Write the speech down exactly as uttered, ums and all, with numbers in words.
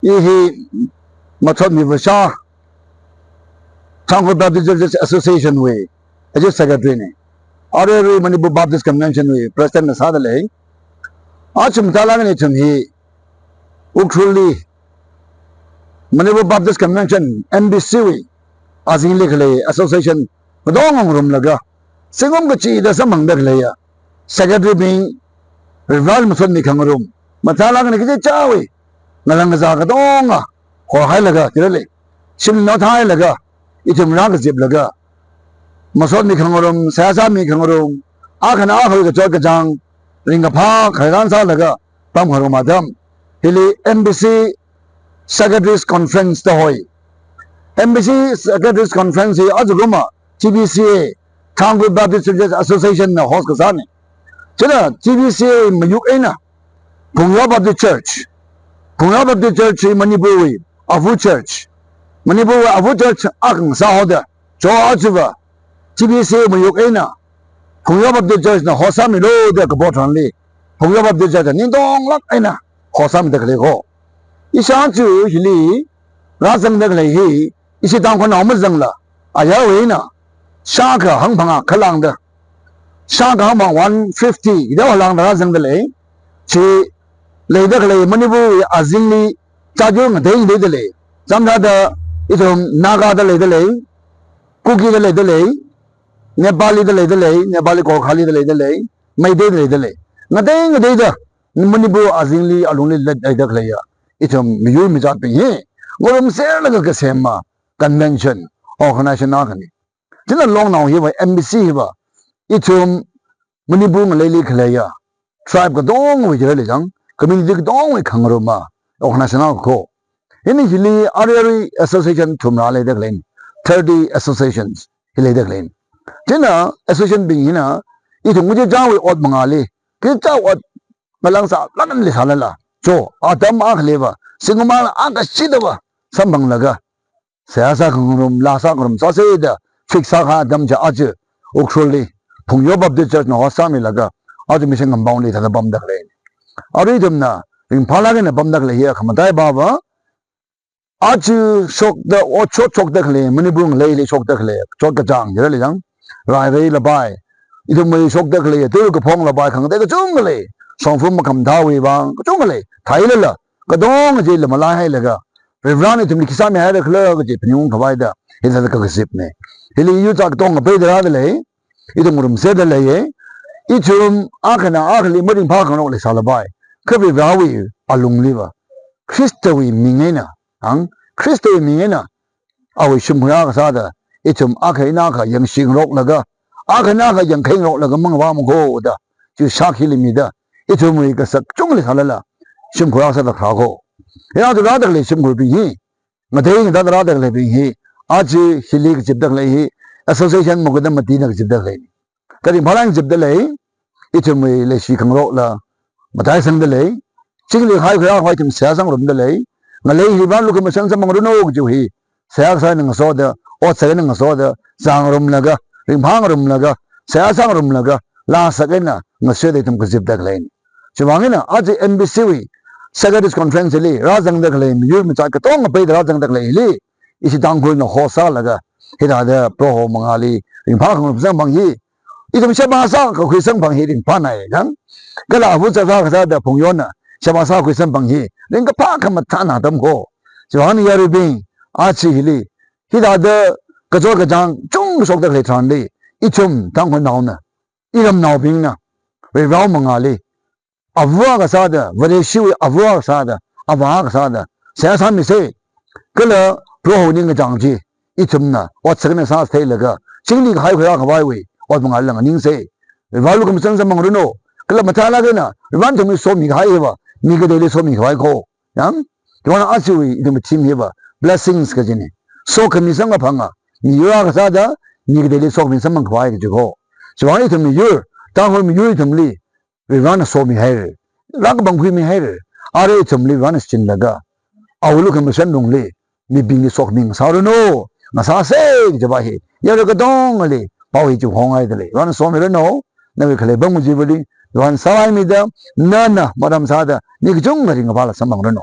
I hi Mathotmi Vasha, Tangkhul Baptist Churches Association wui, aja secretary na. Aruirui Manipur Baptist Convention wui president na sādalei. Aja mathālāk eina ithum hi Ukhrulli Manipur Baptist Convention, M B C wui azingli khalei association katonga ngarumlaga, zingkum kachida samphangda khaleiya secretary bing, Reverend masotmi khangarum, mathālāk eina kachichāwui ngalang kazā katonga horhailaga, tirale, shimli naothailaga, ithum rākaziplaga, masotmi khangarum, seihā sāmi khangarum, akhana akha kachot kachāng, ringkaphā khararchan sālaga pamkhangarum atam, hili M B C Secretaries Conference da hoi. M B C Secretaries Conference hi aja kuma T B C A, Tangkhul Baptist Churches Association na host kasāna. China T B C A mayuk eina Phungyo Baptist Church, Phungyo Baptist Church hi Manipur wui avu church, Manipur wui avu church akha ngasāhaoda, cho aja va T B C A mayuk eina Phungyo Baptist Church na host sāmilu da kapo tharanli, Phungyo Baptist Church na ningtonglāk eina host sāmida khalei ko. Ishi aja hili rāzangda khalei hi, ishi Tangkhulnao mazangla, ayarwui eina shākha hangphangā khalāngda, shākha hangphangā one fifty hida khalāngda rāzangdalei. Chi leida khalei Manipur wui azingli jāt yur ngatei ngateida lei. Chāmda da ithum Naga da leidalei, Kuki da leidalei, Nepali da leidalei, Nepali Gorkhali da leidalei, Meitei da leidalei. Ngatei ngateida Manipur azingli alungli leida khaleiya ithum miyur mijatbing hi ngarumserlaga kasema convention, organization akhana. China longnao hiva, M B C hiva, ithum Manipur ngaleili khaleiya tribe katongawui jira lei jang, community katongawui khangaruma organization akha ko. Hina hili aruirui association thumrā leida khalei, thirty associations hi leida khalei. China association bing hina ithum kachichāwui ot mangāli, kachichā ot ngalang sālāk eina leisālala, cho atam akhaliva zingkum akha kashida va samphanglaga, seihā sākhangarum, laa sākhangarum sāsa da fix sākahai atam chi aja Ukhrulli Phungyo Baptist Church na host sāmilaga, aja Mission Compound li thāda pamda khalei. Arui ithumna ringphālāk eina pamda khalei hiya khamataiya pava, aja shokda, otshot shokda khalei, Manipur ngaleili shokda khalei chot kachāng jira lei jang, rairei labai, ithumwui shokda khalei tui kaphong labai khangatei kachungkha lei, shongfa makhamathāwui vang kachungkha lei, theilala katonga chila malaihailaga, Reverend ithumli khi sāmihaira khala kaji phaningung khavai da hithāda kakazipna. Hili yur jāt katonga peida rādalei, ithum ngarumserda leiya. Ithum akhana akhali maringphākhangarok leisālapai, kha Varivarawui alungliva, Khristawui ming eina, ang, Khristawui ming eina, awui shimkhur akha sāda, ithum akha eina akha yangshingaroklaga, akha eina akha yangkheingaroklaga mangavāmako da, chi shākhili mida, ithumwui kasak kachungkha leisālala shimkhur akha sāda kharā ko. Hina aja rāda khalei shimkhurbing hi, ngatei ngateida rāda khaleibing hi, aja hili kazipda khalei hi, association makuda matina kazipda khaleina. Kha ringphālāk eina kazipda lei, ithumwui leishi khangarokla mataisangda lei, chingri kahai khuirā khavai ithum seihā sāngarumda lei, ngalei hi Varivarali lukhamashan samphangranu kaji hi, seihā kasā eina ngasoda, otsak eina ngasoda, zāngarumlaga, ringphāngarumlaga, seihā sāngarumlaga, laa sak eina ngasoda ithum kazipda khaleina. Chiwuivang eina aja M B C wui Secretaries Conference li rāzangda khalei miyur mijat katonga peida rāzangda khaleili, ishi Tangkhulna host sālaga, hithāda Proho mangāli ringphākhangarum samphang hi, ithum sheba sākakhui samphang hi ringphānai jang. Kala avu chara kasāda Phungyona sheba sākhui samphang hi ringkaphā khamathāna atam ko. Chiwuivang eina yaruibing, aja hili, hithāda kachot kachāng kachungkha shokda khalei tharanli, ithum Tangkhulnaona, iramnaobingna, Varivara mangāli, avu akha sāda, Vareshiwui avu akha sāda, avā akha sāda seihā sāmisa. Kala Proho ningkachāng chi ithumna otsak eina sātheilaga, chingri kahai khuirā khavaiwui ot mangāli nganingsa. Varivarali lukhamashan samphangranu. Kala matailāk eina Varivarana ithumli somikahai hiva mi kateili somikhavai ko. Yang, chiwuivang ajawui ithumwui theme hiva blessings kajina. Sokhami samkaphanga miyur akha sāda, mi kateili sokhami samphangkhavai kaji ko. Chiwuivang ithum miyur, Tangkhul miyur ithumli Varivarana somihaira, rākapangkhuimihaira. Arui ithumli Varivarana shichinlaga, awui lukhamashan lungli mibingli sokhami ngasāranu, ngasāsa kajiva hi yarui katongali pao hi chiphonghaida lei. Varivarana somiranu, nawui khalei pam kajivali Varivarana sālaimida, nana maram sāda mi kachungkha ringkaphāla samphangranu.